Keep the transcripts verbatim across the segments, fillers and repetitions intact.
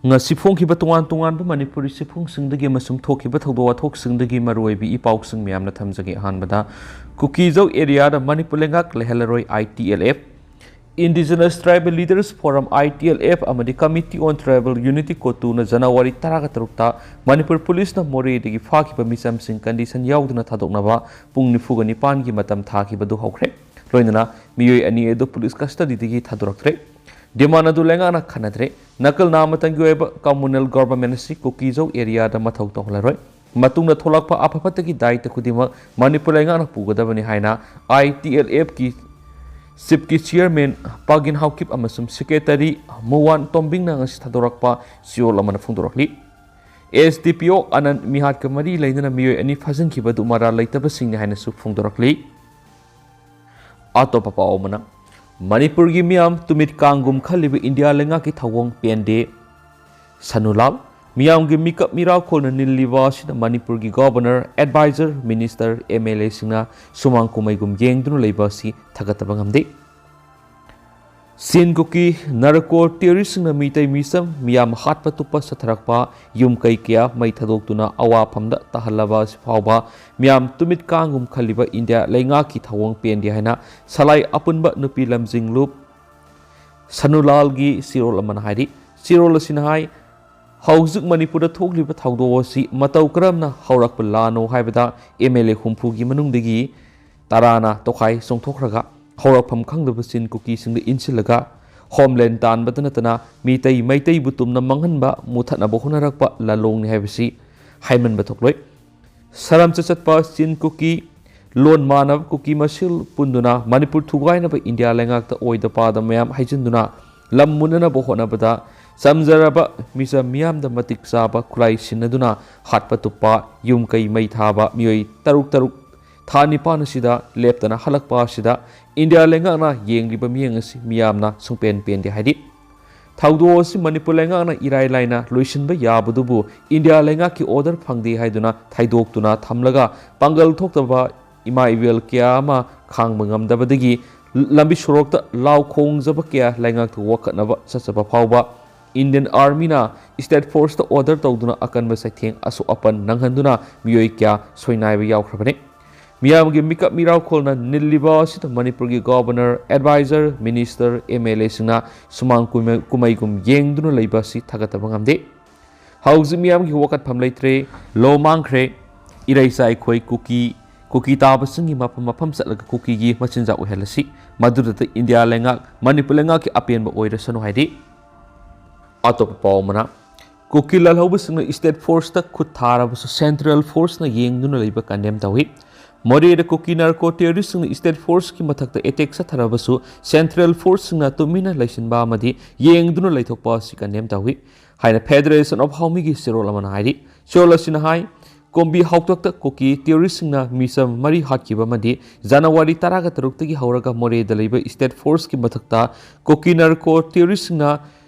ꯉꯁꯤ ꯐꯣꯡꯈꯤꯕ ꯇꯣꯉꯥꯟ ꯇꯣꯉꯥꯟꯕ ꯃꯅꯤꯄꯨꯔꯤ ꯆꯦꯐꯣꯡꯁꯤꯡꯗꯒꯤ ꯑꯃꯁꯨꯡ ꯊꯣꯛꯈꯤꯕ ꯊꯧꯗꯣꯛ ꯋꯥꯊꯣꯛꯁꯤꯡꯗꯒꯤ ꯃꯔꯨꯑꯣꯏꯕ ꯏ ꯄꯥꯎꯁꯤꯡ ꯃꯌꯥꯝꯅ ꯊꯝꯖꯒꯦ꯫ ꯑꯍꯥꯟꯕꯗ, ꯀꯨꯀꯤꯖꯧ ꯑꯦꯔꯤꯌꯥꯗ ꯃꯅꯤꯄꯨꯔ ꯂꯩꯉꯥꯛ ꯂꯩꯍꯜꯂꯔꯣꯏ I T L F꯫ Indigenous Tribal Leaders Forum, I T L F, ꯑꯃꯗꯤ Committee on Tribal Unity, ꯀꯣꯇꯨꯅ January ꯇꯔꯥꯒ ꯇꯔꯨꯛꯇ ꯃꯅꯤꯄꯨꯔ ꯄꯨꯂꯤꯁꯅ ꯃꯣꯔꯦꯗꯒꯤ ꯐꯥꯈꯤꯕ ꯃꯤꯆꯝꯁꯤꯡ ꯀꯟꯗꯤꯁꯟ ꯌꯥꯎꯗꯅ ꯊꯥꯗꯣꯛꯅꯕ ꯄꯨꯡ ꯅꯤꯐꯨꯒ ꯅꯤꯄꯥꯟꯒꯤ ꯃꯇꯝ ꯊꯥꯈꯤꯕꯗꯨ ꯍꯧꯈ꯭ꯔꯦ꯫ ꯂꯣꯏꯅꯅ ꯃꯤꯑꯣꯏ ꯑꯅꯤ ꯑꯗꯨ ꯄꯨꯂꯤꯁ ꯀꯁꯇꯗꯤꯗꯒꯤ ꯊꯥꯗꯣꯔꯛꯇ꯭ꯔꯦ꯫ ꯗꯤꯃꯥꯟ ꯑꯗꯨ ꯂꯩꯉꯥꯛꯅ ꯈꯟꯅꯗ꯭ꯔꯦ꯫ ꯅꯥꯀꯜ ꯅꯥꯃꯇꯪꯒꯤ ꯑꯣꯏꯕ communal government ꯑꯁꯤ ꯀꯨꯀꯤꯖꯧ ꯑꯦꯔꯤꯌꯥꯗ ꯃꯊꯧ ꯇꯧꯍꯜꯂꯔꯣꯏ꯫ ꯃꯇꯨꯡꯗ ꯊꯣꯛꯂꯛꯄ ꯑꯐ ꯐꯠꯇꯒꯤ ꯗꯥꯌꯤꯠꯇ ꯈꯨꯗꯤꯡꯃꯛ ꯃꯅꯤꯄꯨꯔ ꯂꯩꯉꯥꯛꯅ ꯄꯨꯒꯗꯕꯅꯤ ꯍꯥꯏꯅ I T L F ꯀꯤ ꯁꯤꯞꯀꯤ ꯆꯤꯌꯔꯃꯦꯟ ꯄꯥꯒꯤꯟ ꯍꯥꯎꯀꯤꯞ ꯑꯃꯁꯨꯡ ꯁꯦꯀ꯭ꯔꯦꯇꯔꯤ ꯃꯨꯋꯥꯟ ꯇꯣꯝꯕꯤꯡꯅ ꯉꯁꯤ ꯊꯥꯗꯣꯔꯛꯄ ꯆꯦꯔꯣꯜ ꯑꯃꯅ ꯐꯣꯡꯗꯣꯔꯛꯂꯤ꯫ S D P O ꯑꯅꯟ ꯃꯤꯍꯥꯠꯀ ꯃꯔꯤ ꯂꯩꯅꯅ ꯃꯤꯑꯣꯏ ꯑꯅꯤ ꯐꯥꯖꯤꯟꯈꯤꯕꯗꯨ ꯃꯔꯥꯜ ꯂꯩꯇꯕꯁꯤꯡꯅꯤ ꯍꯥꯏꯅꯁꯨ ꯐꯣꯡꯗꯣꯔꯛꯂꯤ꯫ ꯑꯇꯣꯞꯄ ꯄꯥꯎ ꯑꯃꯅ, ꯃꯅꯤꯄꯨꯔꯒꯤ ꯃꯤꯌꯥꯝ ꯇꯨꯃꯤꯠ ꯀꯥꯡꯒꯨꯝ ꯈꯜꯂꯤꯕ ꯏꯟꯗꯤꯌꯥ ꯂꯩꯉꯥꯛꯀꯤ ꯊꯧꯑꯣꯡ ꯄꯦꯟꯗꯦ꯫ ꯁꯅꯨꯂꯥꯜ, ꯃꯤꯌꯥꯝꯒꯤ ꯃꯤꯀꯞ ꯃꯤꯔꯥꯎꯈꯣꯜꯅ ꯅꯤꯜꯂꯤꯕ ꯑꯁꯤꯗ ꯃꯅꯤꯄꯨꯔꯒꯤ governor, adviser, minister, M L A ꯁꯤꯡꯅ ꯁꯨꯃꯥꯡ ꯀꯨꯝꯍꯩꯒꯨꯝ ꯌꯦꯡꯗꯨꯅ ꯂꯩꯕ ꯑꯁꯤ ꯊꯥꯒꯠꯇꯕ ꯉꯝꯗꯦ꯫ ꯆꯤꯟ ꯀꯨꯀꯤ ꯅꯥꯔꯀꯣ ꯇꯦꯔꯣꯔꯤꯁꯁꯤꯡꯅ ꯃꯤꯇꯩ ꯃꯤꯆꯝ ꯃꯤꯌꯥꯝ ꯍꯥꯠꯄ ꯇꯨꯞꯄ ꯆꯠꯊꯔꯛꯄ, ꯌꯨꯝ ꯀꯩ ꯀꯌꯥ ꯃꯩ ꯊꯥꯗꯣꯛꯇꯨꯅ ꯑꯋꯥꯐꯝꯗ ꯇꯥꯍꯜꯂꯕ ꯑꯁꯤ ꯐꯥꯎꯕ ꯃꯤꯌꯥꯝ ꯇꯨꯃꯤꯠ ꯀꯥꯡꯒꯨꯝ ꯈꯜꯂꯤꯕ ꯏꯟꯗꯤꯌꯥ ꯂꯩꯉꯥꯛꯀꯤ ꯊꯧꯑꯣꯡ ꯄꯦꯟꯗꯦ ꯍꯥꯏꯅ ꯁꯂꯥꯏ ꯑꯄꯨꯟꯕ ꯅꯨꯄꯤ ꯂꯝꯖꯤꯡꯂꯨꯞ ꯁꯅꯨꯂꯥꯜꯒꯤ ꯆꯦꯔꯣꯜ ꯑꯃꯅ ꯍꯥꯏꯔꯤ꯫ ꯆꯦꯔꯣꯜ ꯑꯁꯤꯅ ꯍꯥꯏ, ꯍꯧꯖꯤꯛ ꯃꯅꯤꯄꯨꯔꯗ ꯊꯣꯛꯂꯤꯕ ꯊꯧꯗꯣꯛ ꯑꯁꯤ ꯃꯇꯧ ꯀꯔꯝꯅ ꯍꯧꯔꯛꯄ ꯂꯥꯟꯅꯣ ꯍꯥꯏꯕꯗ, M L A ꯍꯨꯝꯐꯨꯒꯤ ꯃꯅꯨꯡꯗꯒꯤ ꯇꯔꯥꯅ ꯇꯣꯈꯥꯏ ꯆꯣꯡꯊꯣꯛꯈ꯭ꯔꯒ ꯍꯧꯔꯛꯐꯝ ꯈꯪꯗꯕ ꯆꯤꯟ ꯀꯨꯀꯤꯁꯤꯡꯗ ꯏꯟꯁꯤꯜꯂꯒ ꯍꯣꯝꯂꯦꯟ ꯇꯥꯟꯕꯗ ꯅꯠꯇꯅ ꯃꯤꯇꯩ ꯃꯩꯇꯩꯕꯨ ꯇꯨꯝꯅ ꯃꯥꯡꯍꯟꯕ, ꯃꯨꯊꯠꯅꯕ ꯍꯣꯠꯅꯔꯛꯄ ꯂꯥꯂꯣꯡꯅꯤ ꯍꯥꯏꯕꯁꯤ ꯍꯥꯏꯃꯟꯕ ꯊꯣꯛꯂꯣꯏ꯫ ꯁꯔꯝꯆ ꯆꯠꯄ ꯆꯤꯟ ꯀꯨꯀꯤ, ꯂꯣꯟ ꯃꯥꯟꯅꯕ ꯀꯨꯀꯤ ꯃꯁꯦꯜ ꯄꯨꯟꯗꯨꯅ ꯃꯅꯤꯄꯨꯔ ꯊꯨꯒꯥꯏꯅꯕ ꯏꯟꯗꯤꯌꯥ ꯂꯩꯉꯥꯛꯇ ꯑꯣꯏꯗ ꯄꯥꯗ ꯃꯌꯥꯝ ꯍꯩꯖꯤꯟꯗꯨꯅ ꯂꯝ ꯃꯨꯟꯅꯅꯕ ꯍꯣꯠꯅꯕꯗ ꯆꯝꯖꯔꯕ ꯃꯤꯆꯝ ꯃꯤꯌꯥꯝꯗ ꯃꯇꯤꯛ ꯆꯥꯕ ꯈꯨꯠꯂꯥꯏ ꯁꯤꯟꯅꯗꯨꯅ ꯍꯥꯠꯄ ꯇꯨꯞꯄ, ꯌꯨꯝ ꯀꯩ ꯃꯩ ꯊꯥꯕ, ꯃꯤꯑꯣꯏ ꯇꯔꯨꯛ ꯇꯔꯨꯛ ꯊꯥ ꯅꯤꯄꯥꯟ ꯑꯁꯤꯗ ꯂꯦꯞꯇꯅ ꯍꯜꯂꯛꯄ ꯑꯁꯤꯗ ꯏꯟꯗꯤꯌꯥ ꯂꯩꯉꯥꯛꯅ ꯌꯦꯡꯂꯤꯕ ꯃꯤꯠꯌꯦꯡ ꯑꯁꯤ ꯃꯤꯌꯥꯝꯅ ꯁꯨꯡꯄꯦꯟ ꯄꯦꯟꯗꯦ ꯍꯥꯏꯔꯤ꯫ ꯊꯧꯗꯣꯛ ꯑꯁꯤ ꯃꯅꯤꯄꯨꯔ ꯂꯩꯉꯥꯛꯅ ꯏꯔꯥꯏ ꯂꯥꯏꯅ ꯂꯣꯏꯁꯤꯟꯕ ꯌꯥꯕꯗꯨꯕꯨ ꯏꯟꯗꯤꯌꯥ ꯂꯩꯉꯥꯛꯀꯤ ꯑꯣꯔꯗꯔ ꯐꯪꯗꯦ ꯍꯥꯏꯗꯨꯅ ꯊꯩꯗꯣꯛꯇꯨꯅ ꯊꯝꯂꯒ ꯄꯥꯡꯒꯜ ꯊꯣꯛꯇꯕ ꯏꯃꯥ ꯏꯕꯦꯜ ꯀꯌꯥ ꯑꯃ ꯈꯥꯡꯕ ꯉꯝꯗꯕꯗꯒꯤ ꯂꯝꯕꯤ ꯁꯣꯔꯣꯛꯇ ꯂꯥꯎ ꯈꯣꯡꯖꯕ ꯀꯌꯥ ꯂꯩꯉꯥꯛꯇ ꯋꯥꯀꯠꯅꯕ ꯆꯠꯆꯕ ꯐꯥꯎꯕ Indian Armyꯅ State Forceꯇ order ꯇꯧꯗꯨꯅ ꯑꯀꯟꯕ ꯆꯩꯊꯦꯡ, ꯑꯁꯣꯛ ꯑꯄꯟ ꯅꯪꯍꯟꯗꯨꯅ ꯃꯤꯑꯣꯏ ꯀꯌꯥ ꯁꯣꯏꯅꯥꯏꯕ ꯌꯥꯎꯈ꯭ꯔꯕꯅꯤ꯫ ꯃꯤꯌꯥꯝꯒꯤ ꯃꯤꯀꯞ ꯃꯤꯔꯥꯎꯈꯣꯜꯅ ꯅꯤꯜꯂꯤꯕ ꯑꯁꯤꯗ ꯃꯅꯤꯄꯨꯔꯒꯤ Governor, Advisor, Minister, MLAꯁꯤꯡꯅ ꯁꯨꯃꯥꯡ ꯀꯨꯝꯍꯩ-, ꯀꯨꯝꯍꯩꯒꯨꯝ ꯌꯦꯡꯗꯨꯅ ꯂꯩꯕ ꯑꯁꯤ ꯊꯥꯒꯠꯇꯕ ꯉꯝꯗꯦ꯫ ꯍꯧꯖꯤꯛ ꯃꯤꯌꯥꯝꯒꯤ ꯋꯥꯀꯠꯐꯝ ꯂꯩꯇ꯭ꯔꯦ꯫ ꯂꯣ ꯃꯥꯡꯈ꯭ꯔꯦ꯫ ꯏꯔꯩꯆꯥ ꯑꯩꯈꯣꯏ ꯀꯨꯀꯤ, ꯀꯨꯀꯤ ꯇꯥꯕꯁꯤꯡꯒꯤ ꯃꯐꯝ ꯃꯐꯝ ꯆꯠꯂꯒ ꯀꯨꯀꯤꯒꯤ ꯃꯆꯤꯟꯖꯥꯛ ꯑꯣꯏꯍꯜꯂꯁꯤ꯫ ꯃꯗꯨꯗꯇ ꯏꯟꯗꯤꯌꯥ ꯂꯩꯉꯥꯛ, ꯃꯅꯤꯄꯨꯔ ꯂꯩꯉꯥꯛꯀꯤ ꯑꯄꯦꯟꯕ ꯑꯣꯏꯔꯁꯅꯨ ꯍꯥꯏꯔꯤ꯫ ꯑꯇꯣꯞꯄ ꯄꯥꯎ ꯑꯃꯅ, ꯀꯨꯀꯤ ꯂꯥꯜꯍꯧꯕꯁꯤꯡꯅ State Forceꯇ ꯈꯨꯠ ꯊꯥꯔꯕꯁꯨ Central Forceꯅ ꯌꯦꯡꯗꯨꯅ ꯂꯩꯕ condemn ꯇꯧꯏ꯫ ꯃꯣꯔꯦꯗ ꯀꯨꯀꯤ narco terroristꯁꯤꯡꯅ State Forceꯀꯤ ꯃꯊꯛꯇ attack ꯆꯠꯊꯔꯕꯁꯨ Central Forceꯁꯤꯡꯅ ꯇꯨꯃꯤꯟꯅ ꯂꯩꯁꯤꯟꯕ ꯑꯃꯗꯤ ꯌꯦꯡꯗꯨꯅ ꯂꯩꯊꯣꯛꯄ ꯑꯁꯤ condemn ꯇꯧꯏ ꯍꯥꯏꯅ Federation of Howmiꯒꯤ ꯆꯦꯔꯣꯜ ꯑꯃꯅ ꯍꯥꯏꯔꯤ꯫ ꯆꯦꯔꯣꯜ ꯑꯁꯤꯅ ꯍꯥꯏ, ꯀꯣꯝꯕꯤ ꯍꯥꯎꯇꯛꯇ ꯀꯨꯀꯤ terroristꯁꯤꯡꯅ ꯃꯤꯆꯝ ꯃꯔꯤ ꯍꯥꯠꯈꯤꯕ ꯑꯃꯗꯤ ꯖꯅꯋꯥꯔꯤ ꯇꯔꯥꯒ ꯇꯔꯨꯛꯇꯒꯤ ꯍꯧꯔꯒ ꯃꯣꯔꯦꯗ ꯂꯩꯕ State Forceꯀꯤ ꯃꯊꯛꯇ ꯀꯨꯀꯤ narco terroristꯁꯤꯡꯅ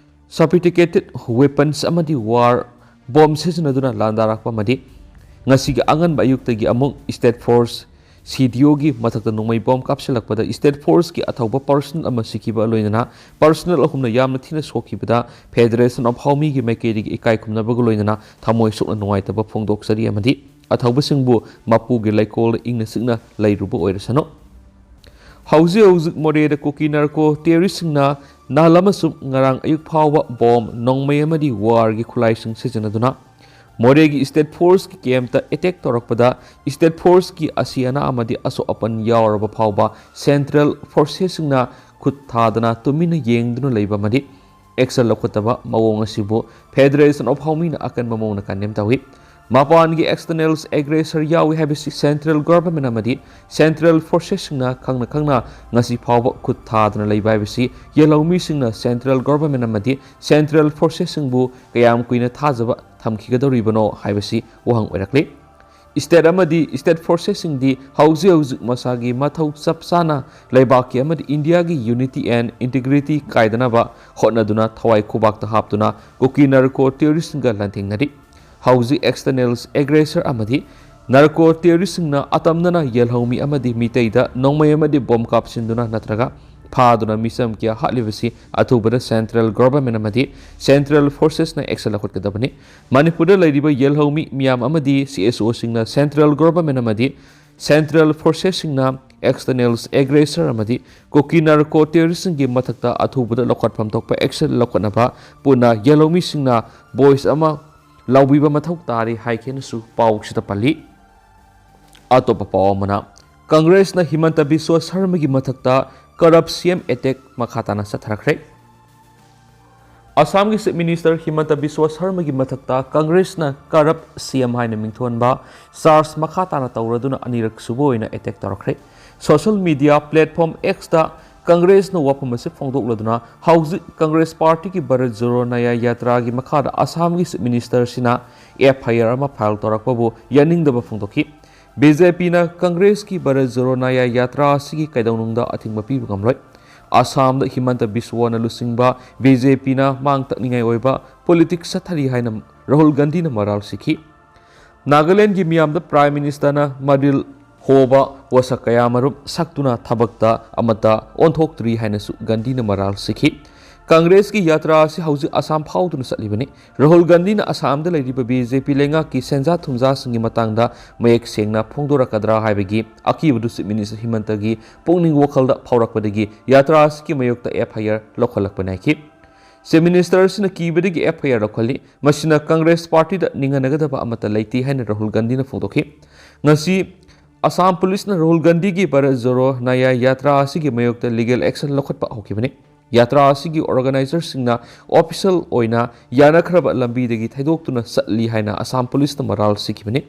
sophisticated weapons ꯑꯃꯗꯤ war bomb ꯁꯤꯖꯤꯟꯅꯗꯨꯅ ꯂꯥꯟꯗꯥꯔꯛꯄ ꯑꯃꯗꯤ ꯉꯁꯤꯒꯤ ꯑꯉꯟꯕ ꯑꯌꯨꯛꯇꯒꯤ ꯑꯃꯨꯛ State Force CDOꯒꯤ ꯃꯊꯛꯇ ꯅꯣꯡꯃꯩ bomb ꯀꯥꯞꯁꯤꯜꯂꯛꯄꯗ State Forceꯀꯤ ꯑꯊꯧꯕ personnel ꯑꯃ ꯁꯤꯈꯤꯕ ꯂꯣꯏꯅꯅ personnel ꯑꯍꯨꯝꯅ ꯌꯥꯝꯅ ꯊꯤꯅ ꯁꯣꯛꯈꯤꯕꯗ Federation of Howmiꯒꯤ ꯃꯥꯏꯀꯩꯗꯒꯤ ꯏꯀꯥꯏ ꯈꯨꯝꯅꯕꯒ ꯂꯣꯏꯅꯅ ꯊꯃꯣꯏ ꯁꯣꯛꯅ ꯅꯨꯡꯉꯥꯏꯇꯕ ꯐꯣꯡꯗꯣꯛꯆꯔꯤ ꯑꯃꯗꯤ ꯑꯊꯧꯕꯁꯤꯡꯕꯨ ꯃꯄꯨꯒꯤ ꯂꯩꯀꯣꯜꯗ ꯏꯪꯅ ꯆꯤꯛꯅ ꯂꯩꯔꯨꯕ ꯑꯣꯏꯔꯁꯅꯨ꯫ ꯍꯧꯖꯤꯛ ꯍꯧꯖꯤꯛ ꯃꯣꯔꯦꯗ ꯀꯨꯀꯤ narco terroristꯁꯤꯡꯅ ꯅꯍꯥꯟ ꯑꯃꯁꯨꯡ ꯉꯔꯥꯡ ꯑꯌꯨꯛ ꯐꯥꯎꯕ bomb, ꯅꯣꯡꯃꯩ ꯑꯃꯗꯤ warꯒꯤ ꯈꯨꯠꯂꯥꯏꯁꯤꯡ ꯁꯤꯖꯤꯟꯅꯗꯨꯅ ꯃꯣꯔꯦꯒꯤ State Forceꯀꯤ campꯇ attack ꯇꯧꯔꯛꯄꯗ State Forceꯀꯤ ꯑꯁꯤ ꯑꯅꯥ ꯑꯃꯗꯤ ꯑꯁꯣꯛ ꯑꯄꯟ ꯌꯥꯎꯔꯕ ꯐꯥꯎꯕ Central Forcesꯁꯤꯡꯅ ꯈꯨꯠ ꯊꯥꯗꯅ ꯇꯨꯃꯤꯟꯅ ꯌꯦꯡꯗꯨꯅ ꯂꯩꯕ ꯑꯃꯗꯤ action ꯂꯧꯈꯠꯇꯕ ꯃꯑꯣꯡ ꯑꯁꯤꯕꯨ Federation of Howmiꯅ ꯑꯀꯟꯕ ꯃꯑꯣꯡꯗ condemn ꯇꯧꯏ꯫ ꯃꯄꯥꯟꯒꯤ external aggressor ꯌꯥꯎꯏ ꯍꯥꯏꯕꯁꯤ Central Government ꯑꯃꯗꯤ Central Forcesꯁꯤꯡꯅ ꯈꯪꯅ ꯈꯪꯅ ꯉꯁꯤ ꯐꯥꯎꯕ ꯈꯨꯠ ꯊꯥꯗꯅ ꯂꯩꯕ ꯍꯥꯏꯕꯁꯤ ꯌꯦꯜꯍꯧꯃꯤꯁꯤꯡꯅ Central Government ꯑꯃꯗꯤ Central Forcesꯁꯤꯡꯕꯨ ꯀꯌꯥꯝ ꯀꯨꯏꯅ ꯊꯥꯖꯕ ꯊꯝꯈꯤꯒꯗꯧꯔꯤꯕꯅꯣ ꯍꯥꯏꯕꯁꯤ ꯋꯥꯍꯪ ꯑꯣꯏꯔꯛꯂꯤ꯫ State ꯑꯃꯗꯤ State Forcesꯁꯤꯡꯗꯤ ꯍꯧꯖꯤꯛ ꯍꯧꯖꯤꯛ ꯃꯁꯥꯒꯤ ꯃꯊꯧ ꯆꯞ ꯆꯥꯅ ꯂꯩꯕꯥꯛꯀꯤ ꯑꯃꯗꯤ ꯏꯟꯗꯤꯌꯥꯒꯤ unity and integrity ꯀꯥꯏꯗꯅꯕ ꯍꯣꯠꯅꯗꯨꯅ ꯊꯋꯥꯏ ꯈꯨꯕꯥꯛꯇ ꯍꯥꯞꯇꯨꯅ ꯀꯨꯀꯤ narco terroristꯁꯤꯡꯒ ꯂꯥꯟꯊꯦꯡꯅꯔꯤ꯫ ꯍꯧꯖꯤꯛ external aggressor ꯑꯃꯗꯤ narco terroristꯁꯤꯡꯅ ꯑꯇꯝꯅꯅ ꯌꯦꯜꯍꯧꯃꯤ ꯑꯃꯗꯤ ꯃꯤꯇꯩꯗ ꯅꯣꯡꯃꯩ ꯑꯃꯗꯤ bomb ꯀꯥꯞꯁꯤꯟꯗꯨꯅ ꯅꯠꯇ꯭ꯔꯒ ꯐꯥꯗꯨꯅ ꯃꯤꯆꯝ ꯀꯌꯥ ꯍꯥꯠꯂꯤꯕꯁꯤ ꯑꯊꯨꯕꯗ central government ꯑꯃꯗꯤ central forcesꯅ action ꯂꯧꯈꯠꯀꯗꯕꯅꯤ꯫ ꯃꯅꯤꯄꯨꯔꯗ ꯂꯩꯔꯤꯕ ꯌꯦꯜꯍꯧꯃꯤ ꯃꯤꯌꯥꯝ ꯑꯃꯗꯤ CSOꯁꯤꯡꯅ central government ꯑꯃꯗꯤ central forcesꯁꯤꯡꯅ external aggressor ꯑꯃꯗꯤ ꯀꯨꯀꯤ narco terroristꯁꯤꯡꯒꯤ ꯃꯊꯛꯇ ꯑꯊꯨꯕꯗ ꯂꯧꯈꯠꯐꯝ ꯊꯣꯛꯄ action ꯂꯧꯈꯠꯅꯕ ꯄꯨꯟꯅ ꯌꯦꯜꯍꯧꯃꯤꯁꯤꯡꯅ voice ꯑꯃ ꯂꯧꯕꯤꯕ ꯃꯊꯧ ꯇꯥꯔꯤ ꯍꯥꯏꯈꯤꯅꯁꯨ ꯄꯥꯎꯁꯤꯗ ꯄꯜꯂꯤ꯫ ꯑꯇꯣꯞꯄ ꯄꯥꯎ ꯑꯃꯅ, ꯀꯪꯒ꯭ꯔꯦꯁꯅ ꯍꯤꯃꯟꯇ ꯕꯤꯁ꯭ꯋ ꯁꯔꯃꯒꯤ ꯃꯊꯛꯇ corrupt CM attack ꯃꯈꯥ ꯇꯥꯅ ꯆꯠꯊꯔꯛꯈ꯭ꯔꯦ꯫ ꯑꯁꯥꯝꯒꯤ Chief Minister ꯍꯤꯃꯟꯇ ꯕꯤꯁ꯭ꯋ ꯁꯔꯃꯒꯤ ꯃꯊꯛꯇ ꯀꯪꯒ꯭ꯔꯦꯁꯅ corrupt CM ꯍꯥꯏꯅ ꯃꯤꯡꯊꯣꯟꯕ charge ꯃꯈꯥ ꯇꯥꯅ ꯇꯧꯔꯗꯨꯅ ꯑꯅꯤꯔꯛ ꯁꯨꯕ ꯑꯣꯏꯅ attack ꯇꯧꯔꯛꯈ꯭ꯔꯦ꯫ Social media platform Xꯇ ꯀꯪꯒ꯭ꯔꯦꯁꯅ ꯋꯥꯐꯝ ꯑꯁꯤ ꯐꯣꯡꯗꯣꯛꯂꯗꯨꯅ ꯍꯧꯖꯤꯛ ꯀꯪꯒ꯭ꯔꯦꯁ ꯄꯥꯔꯇꯤꯒꯤ ꯚꯥꯔꯠ ꯖꯣꯔꯣ ꯅꯌꯥ ꯌꯥꯇ꯭ꯔꯥꯒꯤ ꯃꯈꯥꯗ ꯑꯁꯥꯝꯒꯤ Chief Ministerꯁꯤꯅ FIR ꯑꯃ file ꯇꯧꯔꯛꯄꯕꯨ ꯌꯥꯅꯤꯡꯗꯕ ꯐꯣꯡꯗꯣꯛꯈꯤ꯫ BJPꯅ ꯀꯪꯒ꯭ꯔꯦꯁꯀꯤ ꯚꯥꯔꯠ ꯖꯣꯔꯣ ꯅꯌꯥ ꯌꯥꯇ꯭ꯔꯥ ꯑꯁꯤꯒꯤ ꯀꯩꯗꯧꯅꯨꯡꯗ ꯑꯊꯤꯡꯕ ꯄꯤꯕ ꯉꯝꯂꯣꯏ꯫ ꯑꯁꯥꯝꯗ ꯍꯤꯃꯟꯇ ꯕꯤꯁ꯭ꯋꯅ ꯂꯨꯆꯤꯡꯕ BJPꯅ ꯃꯥꯡ ꯇꯛꯅꯤꯡꯉꯥꯏ ꯑꯣꯏꯕ politics ꯆꯠꯊꯔꯤ ꯍꯥꯏꯅ ꯔꯥꯍꯨꯜ ꯒꯥꯟꯙꯤꯅ ꯃꯔꯥꯜ ꯁꯤꯈꯤ꯫ ꯅꯥꯒꯥꯂꯦꯟꯒꯤ ꯃꯤꯌꯥꯝꯗ Prime Ministerꯅ ꯃꯔꯤꯜ ꯍꯣꯕ ꯋꯥꯁꯛ ꯀꯌꯥꯃꯔꯨꯝ ꯁꯛꯇꯨꯅ ꯊꯕꯛꯇ ꯑꯃꯠꯇ ꯑꯣꯟꯊꯣꯛꯇ꯭ꯔꯤ ꯍꯥꯏꯅꯁꯨ ꯒꯥꯟꯙꯤꯅ ꯃꯔꯥꯜ ꯁꯤꯈꯤ꯫ ꯀꯪꯒ꯭ꯔꯦꯁꯀꯤ ꯌꯥꯇ꯭ꯔꯥ ꯑꯁꯤ ꯍꯧꯖꯤꯛ ꯑꯁꯥꯝ ꯐꯥꯎꯗꯨꯅ ꯆꯠꯂꯤꯕꯅꯤ꯫ ꯔꯥꯍꯨꯜ ꯒꯥꯟꯙꯤꯅ ꯑꯁꯥꯝꯗ ꯂꯩꯔꯤꯕ BJP ꯂꯩꯉꯥꯛꯀꯤ ꯁꯦꯟꯖꯥ ꯊꯨꯝꯖꯥꯁꯤꯡꯒꯤ ꯃꯇꯥꯡꯗ ꯃꯌꯦꯛ ꯁꯦꯡꯅ ꯐꯣꯡꯗꯣꯔꯛꯀꯗ꯭ꯔꯥ ꯍꯥꯏꯕꯒꯤ ꯑꯀꯤꯕꯗꯨ Chief Minister ꯍꯤꯃꯟꯇꯒꯤ ꯄꯨꯛꯅꯤꯡ ꯋꯥꯈꯜꯗ ꯐꯥꯎꯔꯛꯄꯗꯒꯤ ꯌꯥꯇ꯭ꯔꯥ ꯑꯁꯤꯒꯤ ꯃꯥꯌꯣꯛꯇ FIR ꯂꯧꯈꯠꯂꯛꯄꯅꯤ ꯍꯥꯏꯈꯤ꯫ Chief Minister ꯑꯁꯤꯅ ꯀꯤꯕꯗꯒꯤ FIR ꯂꯧꯈꯠꯂꯤ꯫ ꯃꯁꯤꯅ ꯀꯪꯒ꯭ꯔꯦꯁ ꯄꯥꯔꯇꯤꯗ ꯅꯤꯡꯍꯟꯅꯒꯗꯕ ꯑꯃꯠꯇ ꯂꯩꯇꯦ ꯍꯥꯏꯅ ꯔꯥꯍꯨꯜ ꯒꯥꯟꯙꯤꯅ ꯐꯣꯡꯗꯣꯛꯈꯤ꯫ ꯉꯁꯤ ꯑꯁꯥꯝ ꯄꯨꯂꯤꯁꯅ ꯔꯥꯍꯨꯜ ꯒꯥꯟꯙꯤꯒꯤ ꯚꯥꯔꯠ ꯖꯣꯔꯣ ꯅꯌꯥ ꯌꯥꯇ꯭ꯔꯥ ꯑꯁꯤꯒꯤ ꯃꯥꯌꯣꯛꯇ legal action ꯂꯧꯈꯠꯄ ꯍꯧꯈꯤꯕꯅꯤ꯫ ꯌꯥꯇ꯭ꯔꯥ ꯑꯁꯤꯒꯤ organizerꯁꯤꯡꯅ official ꯑꯣꯏꯅ ꯌꯥꯅꯈ꯭ꯔꯕ ꯂꯝꯕꯤꯗꯒꯤ ꯊꯩꯗꯣꯛꯇꯨꯅ ꯆꯠꯂꯤ ꯍꯥꯏꯅ ꯑꯁꯥꯝ ꯄꯨꯂꯤꯁꯅ ꯃꯔꯥꯜ ꯁꯤꯈꯤꯕꯅꯤ꯫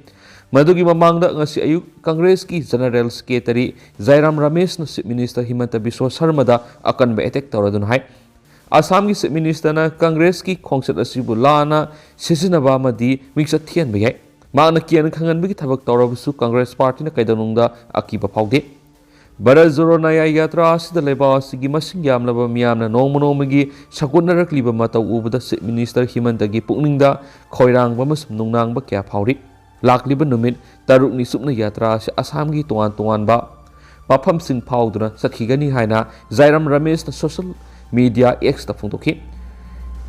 ꯃꯗꯨꯒꯤ ꯃꯃꯥꯡꯗ ꯉꯁꯤ ꯑꯌꯨꯛ ꯀꯪꯒ꯭ꯔꯦꯁꯀꯤ General Secretary ꯖꯥꯏꯔꯥꯝ ꯔꯃꯦꯁꯅ Chief Minister ꯍꯤꯃꯟꯇ Visva ꯁꯔꯃꯗ ꯑꯀꯟꯕ attack ꯇꯧꯔꯗꯨꯅ ꯍꯥꯏ, ꯑꯁꯥꯝꯒꯤ Chief Ministerꯅ ꯀꯪꯒ꯭ꯔꯦꯁꯀꯤ ꯈꯣꯡꯆꯠ ꯑꯁꯤꯕꯨ ꯂꯥꯟꯅ ꯁꯤꯖꯤꯟꯅꯕ ꯑꯃꯗꯤ ꯃꯤꯡꯆꯠ ꯊꯤꯍꯟꯕ ꯌꯥꯏ꯫ ꯃꯍꯥꯛꯅ ꯀꯤꯍꯟ ꯈꯪꯍꯟꯕꯒꯤ ꯊꯕꯛ ꯇꯧꯔꯕꯁꯨ ꯀꯪꯒ꯭ꯔꯦꯁ ꯄꯥꯔꯇꯤꯅ ꯀꯩꯗꯧꯅꯨꯡꯗ ꯑꯀꯤꯕ ꯐꯥꯎꯗꯦ꯫ ꯚꯥꯔꯠ ꯖꯣꯔꯣ ꯅꯌꯥ ꯌꯥꯇ꯭ꯔꯥ ꯑꯁꯤꯗ ꯂꯩꯕꯥꯛ ꯑꯁꯤꯒꯤ ꯃꯁꯤꯡ ꯌꯥꯝꯂꯕ ꯃꯤꯌꯥꯝꯅ ꯅꯣꯡꯃ ꯅꯣꯡꯃꯒꯤ ꯁꯧꯒꯠꯅꯔꯛꯂꯤꯕ ꯃꯇꯧ ꯎꯕꯗ Chief Minister ꯍꯤꯃꯟꯇꯒꯤ ꯄꯨꯛꯅꯤꯡꯗ ꯈꯣꯏꯔꯥꯡꯕ ꯑꯃꯁꯨꯡ ꯅꯨꯡꯅꯥꯡꯕ ꯀꯌꯥ ꯐꯥꯎꯔꯤ꯫ ꯂꯥꯛꯂꯤꯕ ꯅꯨꯃꯤꯠ ꯇꯔꯨꯛꯅꯤ ꯆꯨꯞꯅ ꯌꯥꯇ꯭ꯔꯥ ꯑꯁꯤ ꯑꯁꯥꯝꯒꯤ ꯇꯣꯉꯥꯟ ꯇꯣꯉꯥꯟꯕ ꯃꯐꯝꯁꯤꯡ ꯐꯥꯎꯗꯨꯅ ꯆꯠꯈꯤꯒꯅꯤ ꯍꯥꯏꯅ ꯖꯥꯏꯔꯥꯝ ꯔꯃꯦꯁꯅ social media X ꯇ ꯐꯣꯡꯗꯣꯛꯈꯤ꯫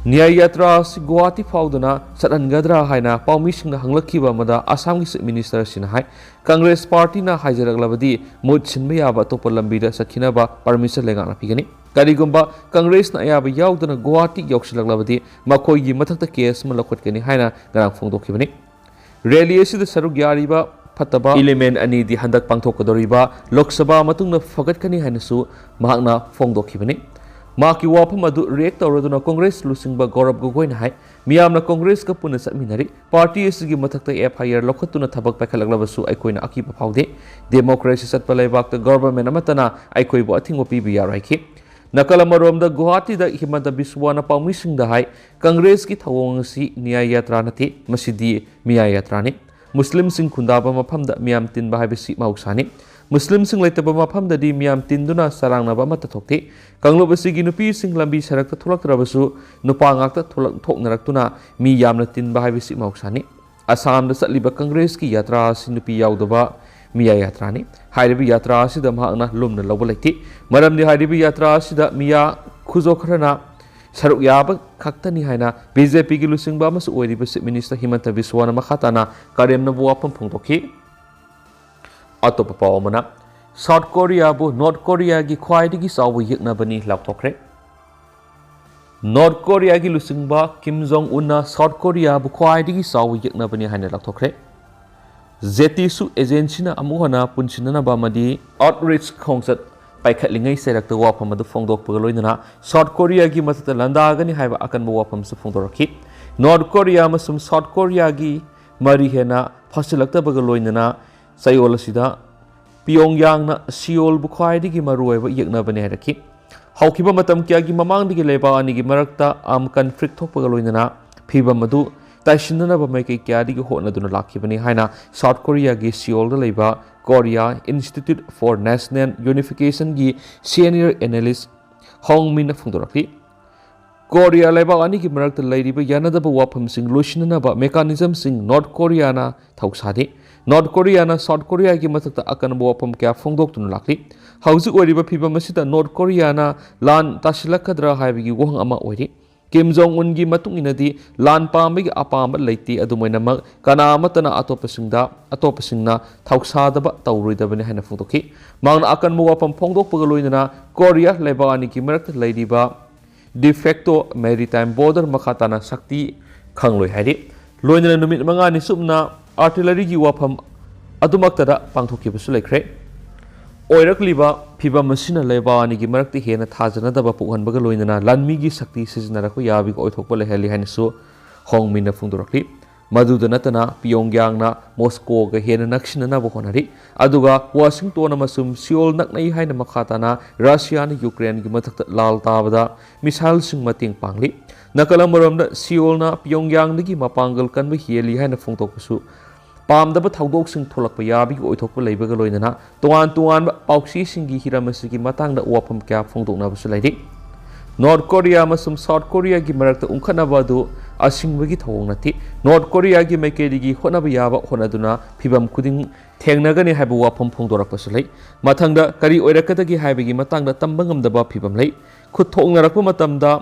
ꯅ꯭ꯌꯥꯌ ꯌꯥꯇ꯭ꯔꯥ ꯑꯁꯤ ꯒꯨꯋꯥꯍꯥꯇꯤ ꯐꯥꯎꯗꯨꯅ ꯆꯠꯍꯟꯒꯗ꯭ꯔꯥ ꯍꯥꯏꯅ ꯄꯥꯎꯃꯤꯁꯤꯡꯅ ꯍꯪꯂꯛꯈꯤꯕ ꯑꯃꯗ ꯑꯁꯥꯝꯒꯤ Chief Minister ꯑꯁꯤꯅ ꯍꯥꯏ, ꯀꯪꯒ꯭ꯔꯦꯁ ꯄꯥꯔꯇꯤꯅ ꯍꯥꯏꯖꯔꯛꯂꯕꯗꯤ ꯃꯍꯨꯠ ꯁꯤꯟꯕ ꯌꯥꯕ ꯑꯇꯣꯞꯄ ꯂꯝꯕꯤꯗ ꯆꯠꯈꯤꯅꯕ permission ꯂꯩꯉꯥꯛꯅ ꯄꯤꯒꯅꯤ꯫ ꯀꯔꯤꯒꯨꯝꯕ ꯀꯪꯒ꯭ꯔꯦꯁꯅ ꯑꯌꯥꯕ ꯌꯥꯎꯗꯅ ꯒꯨꯋꯥꯍꯥꯇꯤ ꯌꯧꯁꯤꯜꯂꯛꯂꯕꯗꯤ ꯃꯈꯣꯏꯒꯤ ꯃꯊꯛꯇ case ꯑꯃ ꯂꯧꯈꯠꯀꯅꯤ ꯍꯥꯏꯅ ꯉꯔꯥꯡ ꯐꯣꯡꯗꯣꯛꯈꯤꯕꯅꯤ꯫ Rally ꯑꯁꯤꯗ ꯁꯔꯨꯛ ꯌꯥꯔꯤꯕ ꯐꯠꯇꯕ element ꯑꯅꯤꯗꯤ ꯍꯟꯗꯛ ꯄꯥꯡꯊꯣꯛꯀꯗꯧꯔꯤꯕ ꯂꯣꯛ ꯁꯚꯥ ꯃꯇꯨꯡꯗ ꯐꯒꯠꯀꯅꯤ ꯍꯥꯏꯅꯁꯨ ꯃꯍꯥꯛꯅ ꯐꯣꯡꯗꯣꯛꯈꯤꯕꯅꯤ꯫ ꯃꯍꯥꯛꯀꯤ ꯋꯥꯐꯝ ꯑꯗꯨ react ꯇꯧꯔꯗꯨꯅ ꯀꯪꯒ꯭ꯔꯦꯁ ꯂꯨꯆꯤꯡꯕ ꯒꯧꯔꯕ ꯒꯣꯒꯣꯏꯅ ꯍꯥꯏ, ꯃꯤꯌꯥꯝꯅ ꯀꯪꯒ꯭ꯔꯦꯁꯀ ꯄꯨꯟꯅ ꯆꯠꯃꯤꯟꯅꯔꯤ꯫ ꯄꯥꯔꯇꯤ ꯑꯁꯤꯒꯤ ꯃꯊꯛꯇ FIR ꯂꯧꯈꯠꯇꯨꯅ ꯊꯕꯛ ꯄꯥꯏꯈꯠꯂꯛꯂꯕꯁꯨ ꯑꯩꯈꯣꯏꯅ ꯑꯀꯤꯕ ꯐꯥꯎꯗꯦ꯫ Democracy ꯆꯠꯄ ꯂꯩꯕꯥꯛꯇ government ꯑꯃꯠꯇꯅ ꯑꯩꯈꯣꯏꯕꯨ ꯑꯊꯤꯡꯕ ꯄꯤꯕ ꯌꯥꯔꯣꯏ ꯍꯥꯏꯈꯤ꯫ ꯅꯥꯀꯜ ꯑꯃꯔꯣꯝꯗ ꯒꯨꯋꯥꯍꯥꯇꯤꯗ ꯍꯤꯃꯟꯇ ꯕꯤꯁ꯭ꯋꯥꯅ ꯄꯥꯎꯃꯤꯁꯤꯡꯗ ꯍꯥꯏ, ꯀꯪꯒ꯭ꯔꯦꯁꯀꯤ ꯊꯧꯑꯣꯡ ꯑꯁꯤ ꯅ꯭ꯌꯥꯌ ꯌꯥꯇ꯭ꯔꯥ ꯅꯠꯇꯦ, ꯃꯁꯤꯗꯤ ꯃꯤꯌꯥ ꯌꯥꯇ꯭ꯔꯥꯅꯤ꯫ ꯃꯨꯁꯂꯤꯝꯁꯤꯡ ꯈꯨꯟꯗꯥꯕ ꯃꯐꯝꯗ ꯃꯤꯌꯥꯝ ꯇꯤꯟꯕ ꯍꯥꯏꯕꯁꯤ ꯃꯍꯧꯁꯥꯅꯤ꯫ ꯃꯨꯁꯂꯤꯝꯁꯤꯡ ꯂꯩꯇꯕ ꯃꯐꯝꯗꯗꯤ ꯃꯤꯌꯥꯝ ꯇꯤꯟꯗꯨꯅ ꯆꯔꯥꯡꯅꯕ ꯑꯃꯠꯇ ꯊꯣꯛꯇꯦ꯫ ꯀꯥꯡꯂꯨꯞ ꯑꯁꯤꯒꯤ ꯅꯨꯄꯤꯁꯤꯡ ꯂꯝꯕꯤ ꯁꯔꯛꯇ ꯊꯣꯛꯂꯛꯇ꯭ꯔꯕꯁꯨ ꯅꯨꯄꯥ ꯉꯥꯛꯇ ꯊꯣꯛꯂꯛ-, ꯊꯣꯛꯅꯔꯛꯇꯨꯅ ꯃꯤ ꯌꯥꯝꯅ ꯇꯤꯟꯕ ꯍꯥꯏꯕꯁꯤ ꯃꯍꯧꯁꯥꯅꯤ꯫ ꯑꯁꯥꯝꯗ ꯆꯠꯂꯤꯕ ꯀꯪꯒ꯭ꯔꯦꯁꯀꯤ ꯌꯥꯇ꯭ꯔꯥ ꯑꯁꯤ ꯅꯨꯄꯤ ꯌꯥꯎꯗꯕ ꯃꯤꯌꯥ ꯌꯥꯇ꯭ꯔꯥꯅꯤ꯫ ꯍꯥꯏꯔꯤꯕ ꯌꯥꯇ꯭ꯔꯥ ꯑꯁꯤꯗ ꯃꯍꯥꯛꯅ ꯂꯨꯝꯅ ꯂꯧꯕ ꯂꯩꯇꯦ꯫ ꯃꯔꯝꯗꯤ ꯍꯥꯏꯔꯤꯕ ꯌꯥꯇ꯭ꯔꯥ ꯑꯁꯤꯗ ꯃꯤꯌꯥ ꯈꯨꯖꯣ ꯈꯔꯅ ꯁꯔꯨꯛ ꯌꯥꯕ ꯈꯛꯇꯅꯤ ꯍꯥꯏꯅ BJPꯒꯤ ꯂꯨꯆꯤꯡꯕ ꯑꯃꯁꯨ ꯑꯣꯏꯔꯤꯕ Chief Minister ꯍꯤꯃꯟꯇ ꯕꯤꯁ꯭ꯋꯥꯅ ꯃꯈꯥ ꯇꯥꯅ ꯀꯔꯦꯝꯅꯕ ꯋꯥꯐꯝ ꯐꯣꯡꯗꯣꯛꯈꯤ꯫ ꯑꯇꯣꯞꯄ ꯄꯥꯎ ꯑꯃꯅ, ꯁꯥꯎꯠ ꯀꯣꯔꯤꯌꯥꯕꯨ ꯅꯣꯔꯠ ꯀꯣꯔꯤꯌꯥꯒꯤ ꯈ꯭ꯋꯥꯏꯗꯒꯤ ꯆꯥꯎꯕ ꯌꯦꯛꯅꯕꯅꯤ ꯂꯥꯎꯊꯣꯛꯈ꯭ꯔꯦ꯫ ꯅꯣꯔꯠ ꯀꯣꯔꯤꯌꯥꯒꯤ ꯂꯨꯆꯤꯡꯕ ꯀꯤꯝ ꯖꯣꯡ ꯎꯟꯅ ꯁꯥꯎꯠ ꯀꯣꯔꯤꯌꯥꯕꯨ ꯈ꯭ꯋꯥꯏꯗꯒꯤ ꯆꯥꯎꯕ ꯌꯦꯛꯅꯕꯅꯤ ꯍꯥꯏꯅ ꯂꯥꯎꯊꯣꯛꯈ꯭ꯔꯦ꯫ ꯖꯦꯇꯤꯁꯨ agencyꯅ ꯑꯃꯨꯛ ꯍꯟꯅ ꯄꯨꯟꯁꯤꯟꯅꯅꯕ ꯑꯃꯗꯤ outreach ꯈꯣꯡꯆꯠ ꯄꯥꯏꯈꯠꯂꯤꯉꯩ ꯆꯩꯔꯛꯇ ꯋꯥꯐꯝ ꯑꯗꯨ ꯐꯣꯡꯗꯣꯛꯄꯒ ꯂꯣꯏꯅꯅ ꯁꯥꯎꯠ ꯀꯣꯔꯤꯌꯥꯒꯤ ꯃꯊꯛꯇ ꯂꯥꯟꯗꯥꯒꯅꯤ ꯍꯥꯏꯕ ꯑꯀꯟꯕ ꯋꯥꯐꯝꯁꯨ ꯐꯣꯡꯗꯣꯔꯛꯈꯤ꯫ ꯅꯣꯔꯠ ꯀꯣꯔꯤꯌꯥ ꯑꯃꯁꯨꯡ ꯁꯥꯎꯠ ꯀꯣꯔꯤꯌꯥꯒꯤ ꯃꯔꯤ ꯍꯦꯟꯅ ꯐꯠꯁꯤꯜꯂꯛꯇꯕꯒ ꯂꯣꯏꯅꯅ ꯆꯌꯣꯜ ꯑꯁꯤꯗ ꯄꯤꯌꯣꯡꯌꯥꯡꯅ ꯁꯤꯑꯣꯜꯕꯨ ꯈ꯭ꯋꯥꯏꯗꯒꯤ ꯃꯔꯨꯑꯣꯏꯕ ꯌꯦꯛꯅꯕꯅꯤ ꯍꯥꯏꯔꯛꯈꯤ꯫ ꯍꯧꯈꯤꯕ ꯃꯇꯝ ꯀꯌꯥꯒꯤ ꯃꯃꯥꯡꯗꯒꯤ ꯂꯩꯕꯥꯛ ꯑꯅꯤꯒꯤ ꯃꯔꯛꯇ armed conflict ꯊꯣꯛꯄꯒ ꯂꯣꯏꯅꯅ ꯐꯤꯕꯝ ꯑꯗꯨ ꯇꯥꯏꯁꯤꯟꯅꯅꯕ ꯃꯥꯏꯀꯩ ꯀꯌꯥꯗꯒꯤ ꯍꯣꯠꯅꯗꯨꯅ ꯂꯥꯛꯈꯤꯕꯅꯤ ꯍꯥꯏꯅ ꯁꯥꯎꯠ ꯀꯣꯔꯤꯌꯥꯒꯤ ꯁꯤꯑꯣꯜꯗ ꯂꯩꯕ Korea Institute for National Unificationꯒꯤ senior analyst ꯍꯣꯡ ꯃꯤꯟꯅ ꯐꯣꯡꯗꯣꯔꯛꯂꯤ꯫ ꯀꯣꯔꯤꯌꯥ ꯂꯩꯕꯥꯛ ꯑꯅꯤꯒꯤ ꯃꯔꯛꯇ ꯂꯩꯔꯤꯕ ꯌꯥꯅꯗꯕ ꯋꯥꯐꯝꯁꯤꯡ ꯂꯣꯏꯁꯤꯟꯅꯅꯕ mechanismꯁꯤꯡ ꯅꯣꯔꯠ ꯀꯣꯔꯤꯌꯥꯅ ꯊꯧꯁꯥꯗꯦ꯫ ꯅꯣꯔꯠ ꯀꯣꯔꯤꯌꯥꯅ ꯁꯥꯎꯠ ꯀꯣꯔꯤꯌꯥꯒꯤ ꯃꯊꯛꯇ ꯑꯀꯟꯕ ꯋꯥꯐꯝ ꯀꯌꯥ ꯐꯣꯡꯗꯣꯛꯇꯨꯅ ꯂꯥꯛꯂꯤ꯫ ꯍꯧꯖꯤꯛ ꯑꯣꯏꯔꯤꯕ ꯐꯤꯕꯝ ꯑꯁꯤꯗ ꯅꯣꯔꯠ ꯀꯣꯔꯤꯌꯥꯅ ꯂꯥꯟ ꯇꯥꯁꯤꯜꯂꯛꯀꯗ꯭ꯔꯥ ꯍꯥꯏꯕꯒꯤ ꯋꯥꯍꯪ ꯑꯃ ꯑꯣꯏꯔꯤ꯫ ꯀꯤꯝ ꯖꯣꯡ ꯎꯟꯒꯤ ꯃꯇꯨꯡ ꯏꯟꯅꯗꯤ ꯂꯥꯟ ꯄꯥꯝꯕꯒꯤ ꯑꯄꯥꯝꯕ ꯂꯩꯇꯦ, ꯑꯗꯨꯝ ꯑꯣꯏꯅꯃꯛ ꯀꯅꯥ ꯑꯃꯠꯇꯅ ꯑꯇꯣꯞꯄꯁꯤꯡꯗ, ꯑꯇꯣꯞꯄꯁꯤꯡꯅ ꯊꯧꯁꯥꯗꯕ ꯇꯧꯔꯣꯏꯗꯕꯅꯤ ꯍꯥꯏꯅ ꯐꯣꯡꯗꯣꯛꯈꯤ꯫ ꯃꯍꯥꯛꯅ ꯑꯀꯟꯕ ꯋꯥꯐꯝ ꯐꯣꯡꯗꯣꯛꯄꯒ ꯂꯣꯏꯅꯅ ꯀꯣꯔꯤꯌꯥ ꯂꯩꯕꯥꯛ ꯑꯅꯤꯒꯤ ꯃꯔꯛꯇ ꯂꯩꯔꯤꯕ de facto maritime border ꯃꯈꯥ ꯇꯥꯅ ꯁꯛꯇꯤ ꯈꯪꯂꯣꯏ ꯍꯥꯏꯔꯤ꯫ ꯂꯣꯏꯅꯅ ꯅꯨꯃꯤꯠ ꯃꯉꯥꯅꯤ ꯆꯨꯞꯅ artilleryꯒꯤ ꯋꯥꯐꯝ ꯑꯗꯨꯃꯛꯇꯗ ꯄꯥꯡꯊꯣꯛꯈꯤꯕꯁꯨ ꯂꯩꯈ꯭ꯔꯦ꯫ ꯑꯣꯏꯔꯛꯂꯤꯕ ꯐꯤꯕꯝ ꯑꯁꯤꯅ ꯂꯩꯕꯥꯛ ꯑꯅꯤꯒꯤ ꯃꯔꯛꯇ ꯍꯦꯟꯅ ꯊꯥꯖꯅꯗꯕ ꯄꯣꯛꯍꯟꯕꯒ ꯂꯣꯏꯅꯅ ꯂꯥꯟꯃꯤꯒꯤ ꯁꯛꯇꯤ ꯁꯤꯖꯤꯟꯅꯔꯛꯄ ꯌꯥꯕꯒꯤ ꯑꯣꯏꯊꯣꯛꯄ ꯂꯩꯍꯜꯂꯤ ꯍꯥꯏꯅꯁꯨ ꯍꯣꯡ ꯃꯤꯟꯅ ꯐꯣꯡꯗꯣꯔꯛꯂꯤ꯫ ꯃꯗꯨꯗ ꯅꯠꯇꯅ ꯄꯤꯌꯣꯡꯌꯥꯡꯅ ꯃꯣꯁꯀꯣꯒ ꯍꯦꯟꯅ ꯅꯛꯁꯤꯟꯅꯅꯕ ꯍꯣꯠꯅꯔꯤ, ꯑꯗꯨꯒ ꯋꯥꯁꯤꯡꯇꯣꯟ ꯑꯃꯁꯨꯡ ꯁꯤꯑꯣꯜ ꯅꯛꯅꯩ ꯍꯥꯏꯅ ꯃꯈꯥ ꯇꯥꯅ ꯔꯁꯤꯌꯥꯅ ꯌꯨꯀ꯭ꯔꯦꯟꯒꯤ ꯃꯊꯛꯇ ꯂꯥꯜ ꯇꯥꯕꯗ ꯃꯤꯁꯥꯏꯜꯁꯤꯡ ꯃꯇꯦꯡ ꯄꯥꯡꯂꯤ꯫ ꯅꯥꯀꯜ ꯑꯃꯔꯣꯝꯗ ꯁꯤꯑꯣꯜꯅ ꯄꯤꯌꯣꯡꯌꯥꯡꯗꯒꯤ ꯃꯄꯥꯡꯒꯜ ꯀꯟꯕ ꯍꯦꯜꯂꯤ ꯍꯥꯏꯅ ꯐꯣꯡꯗꯣꯛꯄꯁꯨ ꯄꯥꯝꯗꯕ ꯊꯧꯗꯣꯛꯁꯤꯡ ꯊꯣꯛꯂꯛꯄ ꯌꯥꯕꯒꯤ ꯑꯣꯏꯊꯣꯛꯄ ꯂꯩꯕꯒ ꯂꯣꯏꯅꯅ ꯇꯣꯉꯥꯟ ꯇꯣꯉꯥꯟꯕ ꯄꯥꯎꯆꯦꯁꯤꯡꯒꯤ ꯍꯤꯔꯝ ꯑꯁꯤꯒꯤ ꯃꯇꯥꯡꯗ ꯋꯥꯐꯝ ꯀꯌꯥ ꯐꯣꯡꯗꯣꯛꯅꯕꯁꯨ ꯂꯩꯔꯤ꯫ ꯅꯣꯔꯠ ꯀꯣꯔꯤꯌꯥ ꯑꯃꯁꯨꯡ ꯁꯥꯎꯠ ꯀꯣꯔꯤꯌꯥꯒꯤ ꯃꯔꯛꯇ ꯎꯪꯈꯠꯅꯕ ꯑꯗꯨ ꯑꯁꯤꯡꯕꯒꯤ ꯊꯧꯑꯣꯡ ꯅꯠꯇꯦ꯫ ꯅꯣꯔꯠ ꯀꯣꯔꯤꯌꯥꯒꯤ ꯃꯥꯏꯀꯩꯗꯒꯤ ꯍꯣꯠꯅꯕ ꯌꯥꯕ ꯍꯣꯠꯅꯗꯨꯅ ꯐꯤꯕꯝ ꯈꯨꯗꯤꯡ ꯊꯦꯡꯅꯒꯅꯤ ꯍꯥꯏꯕ ꯋꯥꯐꯝ ꯐꯣꯡꯗꯣꯔꯛꯄꯁꯨ ꯂꯩ꯫ ꯃꯊꯪꯗ ꯀꯔꯤ ꯑꯣꯏꯔꯛꯀꯗꯒꯦ ꯍꯥꯏꯕꯒꯤ ꯃꯇꯥꯡꯗ ꯇꯝꯕ ꯉꯝꯗꯕ ꯐꯤꯕꯝ ꯂꯩ꯫ ꯈꯨꯠ ꯊꯣꯛꯅꯔꯛꯄ ꯃꯇꯝꯗ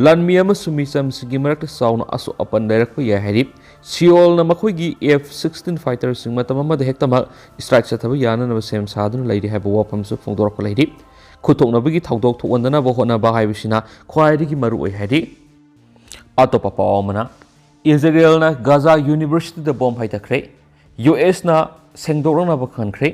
ꯂꯥꯟꯃꯤ ꯑꯃꯁꯨꯡ ꯃꯤꯆꯝꯁꯤꯡꯒꯤ ꯃꯔꯛꯇ ꯆꯥꯎꯅ ꯑꯁꯣꯛ ꯑꯄꯟ ꯂꯩꯔꯛꯄ ꯌꯥꯏ ꯍꯥꯏꯔꯤ꯫ ꯁꯤꯑꯣꯜꯅ ꯃꯈꯣꯏꯒꯤ F sixteen fighterꯁꯤꯡ ꯃꯇꯝ ꯑꯃꯗ ꯍꯦꯛꯇꯃꯛ strike ꯆꯠꯊꯕ ꯌꯥꯅꯅꯕ ꯁꯦꯝ ꯁꯥꯗꯨꯅ ꯂꯩꯔꯤ ꯍꯥꯏꯕ ꯋꯥꯐꯝꯁꯨ ꯐꯣꯡꯗꯣꯔꯛꯄ ꯂꯩꯔꯤ꯫ ꯈꯨꯠꯊꯣꯛꯅꯕꯒꯤ ꯊꯧꯗꯣꯛ ꯊꯣꯛꯍꯟꯗꯅꯕ ꯍꯣꯠꯅꯕ ꯍꯥꯏꯕꯁꯤꯅ ꯈ꯭ꯋꯥꯏꯗꯒꯤ ꯃꯔꯨ ꯑꯣꯏ ꯍꯥꯏꯔꯤ꯫ ꯑꯇꯣꯞꯄ ꯄꯥꯎ ꯑꯃꯅ, ꯏꯖꯔꯦꯜꯅ ꯒꯥꯖꯥ ꯌꯨꯅꯤꯚꯔꯁꯤꯇꯤꯗ ꯕꯣꯝ ꯍꯩꯊꯈ꯭ꯔꯦ꯫ ꯌꯨ ꯑꯦꯁꯅ ꯁꯦꯡꯗꯣꯛꯂꯛꯅꯕ ꯈꯪꯍꯟꯈ꯭ꯔꯦ꯫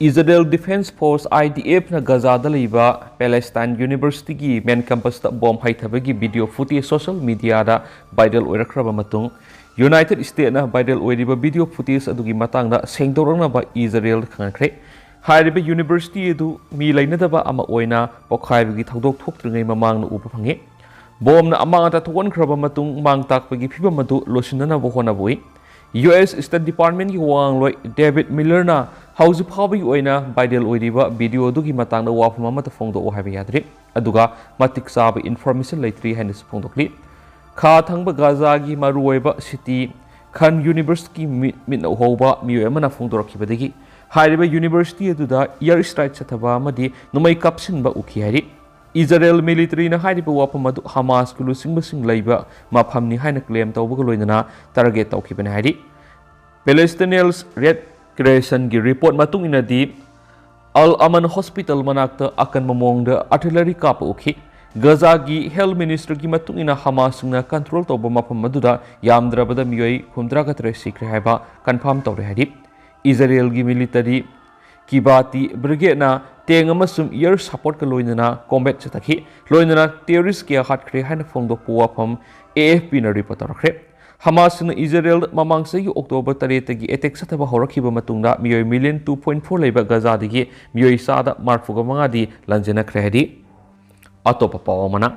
Israel Defense Force, I D F ꯅ ꯒꯥꯖꯥꯗ ꯂꯩꯕ ꯄꯦꯂꯦꯁꯇꯥꯏꯟ ꯌꯨꯅꯤꯚꯔꯁꯤꯇꯤꯒꯤ main campus ꯇ ꯕꯣꯝ ꯍꯩꯊꯕꯒꯤ video footage social media ꯗ viral ꯑꯣꯏꯔꯛꯈ꯭ꯔꯕ ꯃꯇꯨꯡ, ꯌꯨꯅꯥꯏꯇꯦꯗ ꯁ꯭ꯇꯦꯠꯅ viral ꯑꯣꯏꯔꯤꯕ video footage ꯑꯗꯨꯒꯤ ꯃꯇꯥꯡꯗ ꯁꯦꯡꯗꯣꯔꯛꯅꯕ ꯏꯖꯔꯦꯜꯗ ꯈꯪꯍꯟꯈ꯭ꯔꯦ꯫ ꯍꯥꯏꯔꯤꯕ ꯌꯨꯅꯤꯚꯔꯁꯤꯇꯤ ꯑꯗꯨ ꯃꯤ ꯂꯩꯅꯗꯕ ꯑꯃ ꯑꯣꯏꯅ ꯄꯣꯈꯥꯏꯕꯒꯤ ꯊꯧꯗꯣꯛ ꯊꯣꯛꯇ꯭ꯔꯤꯉꯩ ꯃꯃꯥꯡꯗ ꯎꯕ ꯐꯪꯉꯤ꯫ ꯕꯣꯝꯅ ꯑꯃꯥꯡ ꯑꯇꯥ ꯊꯣꯛꯍꯟꯈ꯭ꯔꯕ ꯃꯇꯨꯡ, ꯃꯥꯡ ꯇꯥꯛꯄꯒꯤ ꯐꯤꯚꯝ ꯑꯗꯨ ꯂꯣꯏꯁꯤꯟꯅꯅꯕ ꯍꯣꯠꯅꯕ ꯎꯏ꯫ ꯌꯨ ꯑꯦꯁ State Department ꯀꯤ ꯋꯥꯉꯥꯡꯂꯣꯏ ꯗꯦꯕꯤꯗ ꯃꯤꯂꯔꯅ ꯍꯧꯖꯤꯛ ꯐꯥꯎꯕꯒꯤ ꯑꯣꯏꯅ viral ꯑꯣꯏꯔꯤꯕ video ꯑꯗꯨꯒꯤ ꯃꯇꯥꯡꯗ ꯋꯥꯐꯝ ꯑꯃꯠꯇ ꯐꯣꯡꯗꯣꯛꯎ ꯍꯥꯏꯕ ꯌꯥꯗ꯭ꯔꯤ, ꯑꯗꯨꯒ ꯃꯇꯤꯛ ꯆꯥꯕ information ꯂꯩꯇ꯭ꯔꯤ ꯍꯥꯏꯅꯁꯨ ꯐꯣꯡꯗꯣꯛꯂꯤ꯫ ꯈꯥ ꯊꯪꯕ ꯒꯥꯖꯥꯒꯤ ꯃꯔꯨꯑꯣꯏꯕ city ꯈꯥꯟ ꯌꯨꯅꯤꯚꯔꯁꯤꯇꯤꯒꯤ ꯃꯤ-, ꯃꯤꯠꯅ ꯎꯍꯧꯕ ꯃꯤꯑꯣꯏ ꯑꯃꯅ ꯐꯣꯡꯗꯣꯔꯛꯈꯤꯕꯗꯒꯤ ꯍꯥꯏꯔꯤꯕ ꯌꯨꯅꯤꯚꯔꯁꯤꯇꯤ ꯑꯗꯨꯗ ꯏꯌꯔ ꯁ꯭ꯇ꯭ꯔꯥꯏꯛ ꯆꯠꯊꯕ ꯑꯃꯗꯤ ꯅꯣꯡꯃꯩ ꯀꯥꯞꯁꯤꯟꯕ ꯎꯈꯤ ꯍꯥꯏꯔꯤ꯫ ꯏꯖꯔꯦꯜ ꯃꯤꯂꯤꯇꯔꯤꯅ ꯍꯥꯏꯔꯤꯕ ꯋꯥꯐꯝ ꯑꯗꯨ ꯍꯃꯥꯁꯀꯤ ꯂꯨꯆꯤꯡꯕꯁꯤꯡ ꯂꯩꯕ ꯃꯐꯝꯅꯤ ꯍꯥꯏꯅ ꯀ꯭ꯂꯦꯝ ꯇꯧꯕꯒ ꯂꯣꯏꯅꯅ ꯇꯥꯔꯒꯦꯠ ꯇꯧꯈꯤꯕꯅꯤ ꯍꯥꯏꯔꯤ꯫ ꯄꯦꯂꯦꯁꯇꯤꯅꯤꯌꯟꯁ ꯔꯦꯗ ꯀ꯭ꯔꯦꯁꯟꯒꯤ ꯔꯤꯄꯣꯔꯠ ꯃꯇꯨꯡ ꯏꯟꯅꯗꯤ, ꯑꯜ ꯑꯃꯟ ꯍꯣꯁꯄꯤꯇꯥꯜ ꯃꯅꯥꯛꯇ ꯑꯀꯟꯕ ꯃꯑꯣꯡꯗ ꯑꯥꯔꯇꯤꯂꯔꯤ ꯀꯥꯞꯄ ꯎꯈꯤ꯫ ꯒꯖꯥꯒꯤ ꯍꯦꯜꯊ ꯃꯤꯅꯤꯁꯇꯔꯒꯤ ꯃꯇꯨꯡ ꯏꯟꯅ, ꯍꯃꯥꯁꯁꯤꯡꯅ ꯀꯟꯇ꯭ꯔꯣꯜ ꯇꯧꯕ ꯃꯐꯝ ꯑꯗꯨꯗ ꯌꯥꯝꯗ꯭ꯔꯕꯗ ꯃꯤꯑꯣꯏ ꯍꯨꯝꯗ꯭ꯔꯥꯒ ꯇꯔꯦꯠ ꯁꯤꯈ꯭ꯔꯦ ꯍꯥꯏꯕ ꯀꯟꯐꯥꯔꯝ ꯇꯧꯔꯦ ꯍꯥꯏꯔꯤ꯫ ꯏꯖꯔꯦꯜꯒꯤ ꯃꯤꯂꯤꯇꯔꯤ ꯀꯤꯕꯥꯇꯤ ꯕ꯭ꯔꯤꯒꯦꯗꯅ ꯇꯦꯡ ꯑꯃꯁꯨꯡ ꯏꯌꯔ ꯁꯄꯣꯔꯠꯀ ꯂꯣꯏꯅꯅ ꯀꯣꯝꯕꯦꯠ ꯆꯠꯊꯈꯤ꯫ ꯂꯣꯏꯅꯅ ꯇꯦꯔꯣꯔꯤꯁ ꯀꯌꯥ ꯍꯥꯠꯈ꯭ꯔꯦ ꯍꯥꯏꯅ ꯐꯣꯡꯗꯣꯛꯄ ꯋꯥꯐꯝ ꯑꯦ ꯑꯦꯐ ꯄꯤꯅ ꯔꯤꯄꯣꯔꯠ ꯇꯧꯔꯛꯈ꯭ꯔꯦ꯫ ꯍꯃꯥꯁꯅ ꯏꯖꯔꯦꯜꯗ ꯃꯃꯥꯡ ꯆꯍꯤꯒꯤ ꯑꯣꯛꯇꯣꯕꯔ ꯇꯔꯦꯠꯇꯒꯤ ꯑꯦꯇꯦꯛ ꯆꯠꯊꯕ ꯍꯧꯔꯛꯈꯤꯕ ꯃꯇꯨꯡꯗ ꯃꯤꯑꯣꯏ ꯃꯤꯂꯤꯌꯟ ꯇꯨ ꯄꯣꯏꯟꯠ ꯐꯣꯔ ꯂꯩꯕ ꯒꯖꯥꯗꯒꯤ ꯃꯤꯑꯣꯏ ꯆꯥꯗ ꯃꯔꯤꯐꯨꯒ ꯃꯉꯥꯗꯤ ꯂꯥꯟꯖꯦꯟꯅꯈ꯭ꯔꯦ ꯍꯥꯏꯗꯤ꯫ ꯑꯇꯣꯞꯄ ꯄꯥꯎ ꯑꯃꯅ,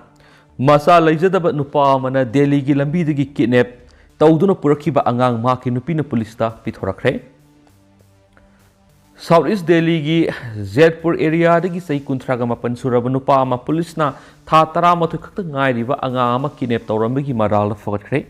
ꯃꯆꯥ ꯂꯩꯖꯗꯕ ꯅꯨꯄꯥ ꯑꯃꯅ ꯗꯦꯜꯂꯤꯒꯤ ꯂꯝꯕꯤꯗꯒꯤ ꯀꯤꯗꯅꯦꯞ ꯇꯧꯗꯨꯅ ꯄꯨꯔꯛꯈꯤꯕ ꯑꯉꯥꯡ ꯃꯍꯥꯛꯀꯤ ꯅꯨꯄꯤꯅ ꯄꯨꯂꯤꯁꯇ ꯄꯤꯊꯣꯔꯛꯈ꯭ꯔꯦ꯫ ꯁꯥꯎꯠ ꯏꯁ ꯗꯦꯜꯂꯤꯒꯤ ꯖꯦꯠꯄꯨꯔ ꯑꯦꯔꯤꯌꯥꯗꯒꯤ ꯆꯍꯤ ꯀꯨꯟꯊ꯭ꯔꯥꯒ ꯃꯥꯄꯟ ꯁꯨꯔꯕ ꯅꯨꯄꯥ ꯑꯃ ꯄꯨꯂꯤꯁꯅ ꯊꯥ ꯇꯔꯥꯃꯥꯊꯣꯏ ꯈꯛꯇ ꯉꯥꯏꯔꯤꯕ ꯑꯉꯥꯡ ꯑꯃ ꯀꯤꯗꯅꯦꯞ ꯇꯧꯔꯝꯕꯒꯤ ꯃꯔꯥꯜꯗ ꯐꯒꯠꯈ꯭ꯔꯦ꯫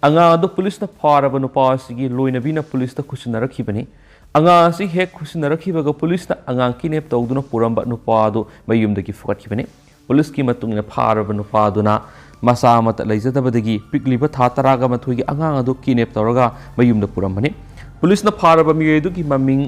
ꯑꯉꯥꯡ ꯑꯗꯨ ꯄꯨꯂꯤꯁꯅ ꯐꯥꯔꯕ ꯅꯨꯄꯥ ꯑꯁꯤꯒꯤ ꯂꯣꯏꯅꯕꯤꯅ ꯄꯨꯂꯤꯁꯇ ꯈꯨꯠꯁꯤꯟꯅꯔꯛꯈꯤꯕꯅꯤ꯫ ꯑꯉꯥꯡ ꯑꯁꯤ ꯍꯦꯛ ꯈꯨꯠꯁꯤꯟꯅꯔꯛꯈꯤꯕꯒ ꯄꯨꯂꯤꯁꯅ ꯑꯉꯥꯡ ꯀꯤꯗꯅꯦꯞ ꯇꯧꯗꯨꯅ ꯄꯨꯔꯝꯕ ꯅꯨꯄꯥ ꯑꯗꯨ ꯃꯌꯨꯝꯗꯒꯤ ꯐꯨꯒꯠꯈꯤꯕꯅꯤ꯫ ꯄꯨꯂꯤꯁꯀꯤ ꯃꯇꯨꯡ ꯏꯟꯅ, ꯐꯥꯔꯕ ꯅꯨꯄꯥ ꯑꯗꯨꯅ ꯃꯆꯥ ꯑꯃꯠꯇ ꯂꯩꯖꯗꯕꯗꯒꯤ ꯄꯤꯛꯂꯤꯕ ꯊꯥ ꯇꯔꯥꯒ ꯃꯥꯊꯣꯏꯒꯤ ꯑꯉꯥꯡ ꯑꯗꯨ ꯀꯤꯗꯅꯦꯞ ꯇꯧꯔꯒ ꯃꯌꯨꯝꯗ ꯄꯨꯔꯝꯕꯅꯤ꯫ ꯄꯨꯂꯤꯁꯅ ꯐꯥꯔꯕ ꯃꯤꯑꯣꯏ ꯑꯗꯨꯒꯤ ꯃꯃꯤꯡ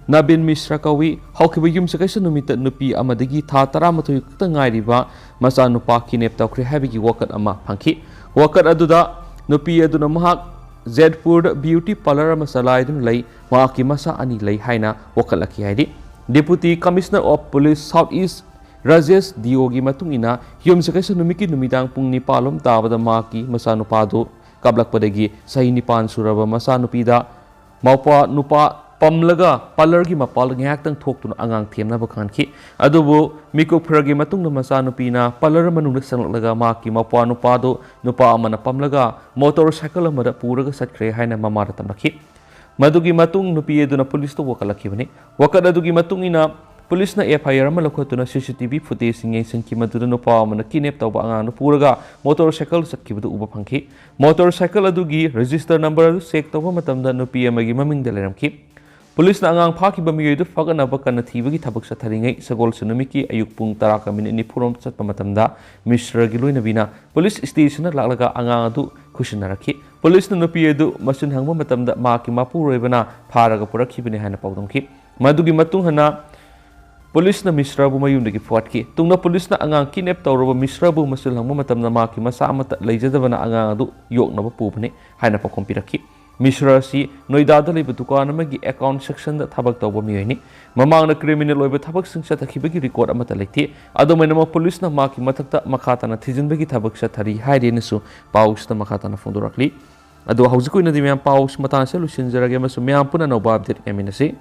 ꯅꯕꯤꯟ ꯃꯤꯁ꯭ꯔꯥ ꯀꯧꯏ꯫ ꯍꯧꯈꯤꯕ ꯌꯨꯝꯁꯥꯀꯩꯁꯥ ꯅꯨꯃꯤꯠꯇ ꯅꯨꯄꯤ ꯑꯃꯗꯒꯤ ꯊꯥ ꯇꯔꯥꯃꯥꯊꯣꯏ ꯈꯛꯇ ꯉꯥꯏꯔꯤꯕ ꯃꯆꯥꯅꯨꯄꯥ ꯀꯤꯗꯅꯦꯞ ꯇꯧꯈ꯭ꯔꯦ ꯍꯥꯏꯕꯒꯤ ꯋꯥꯀꯠ ꯑꯃ ꯐꯪꯈꯤ꯫ ꯋꯥꯀꯠ ꯑꯗꯨꯗ ꯅꯨꯄꯤ ꯑꯗꯨꯅ ꯃꯍꯥꯛ ꯖꯦꯠꯄꯨꯔꯗ ꯕ꯭ꯌꯨꯇꯤ ꯄꯥꯔꯂꯔ ꯑꯃ ꯆꯂꯥꯏꯗꯨꯅ ꯂꯩ, ꯃꯍꯥꯛꯀꯤ ꯃꯆꯥ ꯑꯅꯤ ꯂꯩ ꯍꯥꯏꯅ ꯋꯥꯀꯠꯂꯛꯈꯤ ꯍꯥꯏꯔꯤ꯫ ꯗꯦꯄꯨꯇꯤ ꯀꯃꯤꯁꯅꯔ ꯑꯣꯐ ꯄꯨꯂꯤꯁ ꯁꯥꯎꯠ ꯏꯁ ꯔꯥꯖꯦꯁ ꯗꯤꯑꯣꯒꯤ ꯃꯇꯨꯡ ꯏꯟꯅ, ꯌꯨꯝꯁꯥꯀꯩꯁꯥ ꯅꯨꯃꯤꯠꯀꯤ ꯅꯨꯃꯤꯗꯥꯡ ꯄꯨꯡ ꯅꯤꯄꯥꯟ ꯂꯣꯝ ꯇꯥꯕꯗ ꯃꯍꯥꯛꯀꯤ ꯃꯆꯥꯅꯨꯄꯥꯗꯨ ꯀꯥꯞꯂꯛꯄꯗꯒꯤ ꯆꯍꯤ ꯅꯤꯄꯥꯟ ꯁꯨꯔꯕ ꯃꯆꯥꯅꯨꯄꯤꯗ ꯃꯄꯥ ꯅꯨꯄꯥ ꯄꯝꯂꯒ ꯄꯥꯔꯂꯔꯒꯤ ꯃꯄꯥꯜꯗ ꯉꯥꯏꯍꯥꯛꯇꯪ ꯊꯣꯛꯇꯨꯅ ꯑꯉꯥꯡ ꯊꯦꯝꯅꯕ ꯈꯪꯍꯟꯈꯤ꯫ ꯑꯗꯨꯕꯨ ꯃꯤꯀꯨꯞ ꯈꯔꯒꯤ ꯃꯇꯨꯡꯗ ꯃꯆꯥꯅꯨꯄꯤꯅ ꯄꯥꯔꯂꯔ ꯃꯅꯨꯡꯗ ꯆꯪꯂꯛꯂꯒ ꯃꯍꯥꯛꯀꯤ ꯃꯄꯥ ꯅꯨꯄꯥꯗꯨ ꯅꯨꯄꯥ ꯑꯃꯅ ꯄꯝꯂꯒ ꯃꯣꯇꯣꯔ ꯁꯥꯏꯀꯜ ꯑꯃꯗ ꯄꯨꯔꯒ ꯆꯠꯈ꯭ꯔꯦ ꯍꯥꯏꯅ ꯃꯃꯥꯗ ꯇꯝꯂꯛꯈꯤ꯫ ꯃꯗꯨꯒꯤ ꯃꯇꯨꯡ ꯅꯨꯄꯤ ꯑꯗꯨꯅ ꯄꯨꯂꯤꯁꯇ ꯋꯥꯀꯠꯂꯛꯈꯤꯕꯅꯤ꯫ ꯋꯥꯀꯠ ꯑꯗꯨꯒꯤ ꯃꯇꯨꯡ ꯏꯟꯅ ꯄꯨꯂꯤꯁꯅ ꯑꯦꯐ ꯑꯥꯏ ꯑꯥꯔ ꯑꯃ ꯂꯧꯈꯠꯇꯨꯅ ꯁꯤ ꯁꯤ ꯇꯤ ꯚꯤ ꯐꯨꯇꯦꯖꯁꯤꯡ ꯌꯦꯡꯁꯤꯟꯈꯤ, ꯃꯗꯨꯗ ꯅꯨꯄꯥ ꯑꯃꯅ ꯀꯤꯗꯅꯦꯞ ꯇꯧꯕ ꯑꯉꯥꯡꯗꯨ ꯄꯨꯔꯒ ꯃꯣꯇꯣꯔ ꯁꯥꯏꯀꯜ ꯆꯠꯈꯤꯕꯗꯨ ꯎꯕ ꯐꯪꯈꯤ꯫ ꯃꯣꯇꯣꯔ ꯁꯥꯏꯀꯜ ꯑꯗꯨꯒꯤ ꯔꯦꯖꯤꯁꯇꯔ ꯅꯝꯕꯔ ꯑꯗꯨ ꯆꯦꯛ ꯇꯧꯕ ꯃꯇꯝꯗ ꯅꯨꯄꯤ ꯑꯃꯒꯤ ꯃꯃꯤꯡꯗ ꯂꯩꯔꯝꯈꯤ꯫ ꯄꯨꯂꯤꯁꯅ ꯑꯉꯥꯡ ꯐꯥꯈꯤꯕ ꯃꯤꯑꯣꯏ ꯑꯗꯨ ꯐꯒꯠꯅꯕ ꯀꯟꯅ ꯊꯤꯕꯒꯤ ꯊꯕꯛ ꯆꯠꯊꯔꯤꯉꯩ, ꯁꯒꯣꯜꯁꯦꯟ ꯅꯨꯃꯤꯠꯀꯤ ꯑꯌꯨꯛ ꯄꯨꯡ ꯇꯔꯥꯒ ꯃꯤꯅꯤꯠ ꯅꯤꯐꯨꯔꯣꯝ ꯆꯠꯄ ꯃꯇꯝꯗ ꯃꯤꯁ꯭ꯔꯒꯤ ꯂꯣꯏꯅꯕꯤꯅ ꯄꯨꯂꯤꯁ ꯁ꯭ꯇꯦꯁꯟꯗ ꯂꯥꯛꯂꯒ ꯑꯉꯥꯡ ꯑꯗꯨ ꯈꯨꯠꯁꯤꯟꯅꯔꯛꯈꯤ꯫ ꯄꯨꯂꯤꯁꯅ ꯅꯨꯄꯤ ꯑꯗꯨ ꯃꯁꯤꯟ ꯍꯪꯕ ꯃꯇꯝꯗ ꯃꯍꯥꯛꯀꯤ ꯃꯄꯨꯔꯣꯏꯕꯅ ꯐꯥꯔꯒ ꯄꯨꯔꯛꯈꯤꯕꯅꯤ ꯍꯥꯏꯅ ꯄꯥꯎꯗꯝꯈꯤ꯫ ꯃꯗꯨꯒꯤ ꯃꯇꯨꯡ ꯍꯟꯅ ꯄꯨꯂꯤꯁꯅ ꯃꯤꯁ꯭ꯔꯕꯨ ꯃꯌꯨꯝꯗꯒꯤ ꯐꯨꯒꯠꯈꯤ꯫ ꯇꯨꯡꯗ ꯄꯨꯂꯤꯁꯅ ꯑꯉꯥꯡ ꯀꯤꯗꯅꯦꯞ ꯇꯧꯔꯕ ꯃꯤꯁ꯭ꯔꯕꯨ ꯃꯁꯤꯜ ꯍꯪꯕ ꯃꯇꯝꯗ ꯃꯍꯥꯛꯀꯤ ꯃꯆꯥ ꯑꯃꯠꯇ ꯂꯩꯖꯗꯕꯅ ꯑꯉꯥꯡ ꯑꯗꯨ ꯌꯣꯛꯅꯕ ꯄꯨꯕꯅꯤ ꯍꯥꯏꯅ ꯄꯥꯎꯈꯨꯝ ꯄꯤꯔꯛꯈꯤ꯫ ꯃꯤꯁ꯭ꯔ ꯑꯁꯤ ꯅꯣꯏꯗꯥꯗ ꯂꯩꯕ ꯗꯨꯀꯥꯟ ꯑꯃꯒꯤ ꯑꯦꯀꯥꯎꯟ ꯁꯦꯛꯁꯟꯗ ꯊꯕꯛ ꯇꯧꯕ ꯃꯤꯑꯣꯏꯅꯤ꯫ ꯃꯃꯥꯡꯗ ꯀ꯭ꯔꯤꯃꯤꯅꯦꯜ ꯑꯣꯏꯕ ꯊꯕꯛꯁꯤꯡ ꯆꯠꯊꯈꯤꯕꯒꯤ ꯔꯦꯀꯣꯔꯗ ꯑꯃꯠꯇ ꯂꯩꯇꯦ꯫ ꯑꯗꯨꯝ ꯑꯣꯏꯅꯃꯛ, ꯄꯨꯂꯤꯁꯅ ꯃꯍꯥꯛꯀꯤ ꯃꯊꯛꯇ ꯃꯈꯥ ꯇꯥꯅ ꯊꯤꯖꯤꯟꯕꯒꯤ ꯊꯕꯛ ꯆꯠꯊꯔꯤ ꯍꯥꯏꯔꯦꯅꯁꯨ ꯄꯥꯎꯁꯤꯗ ꯃꯈꯥ ꯇꯥꯅ ꯐꯣꯡꯗꯣꯔꯛꯂꯤ꯫ ꯑꯗꯣ ꯍꯧꯖꯤꯛꯀꯤ ꯑꯣꯏꯅꯗꯤ ꯃꯌꯥꯝ, ꯄꯥꯎꯁꯤ ꯃꯇꯥꯡ ꯑꯁꯤꯗ ꯂꯣꯏꯁꯤꯟꯖꯔꯒꯦ ꯑꯃꯁꯨꯡ ꯃꯌꯥꯝ ꯄꯨꯟꯅ ꯑꯅꯧꯕ ꯑꯞꯗꯦꯠ ꯌꯦꯡꯃꯤꯟꯅꯁꯤ꯫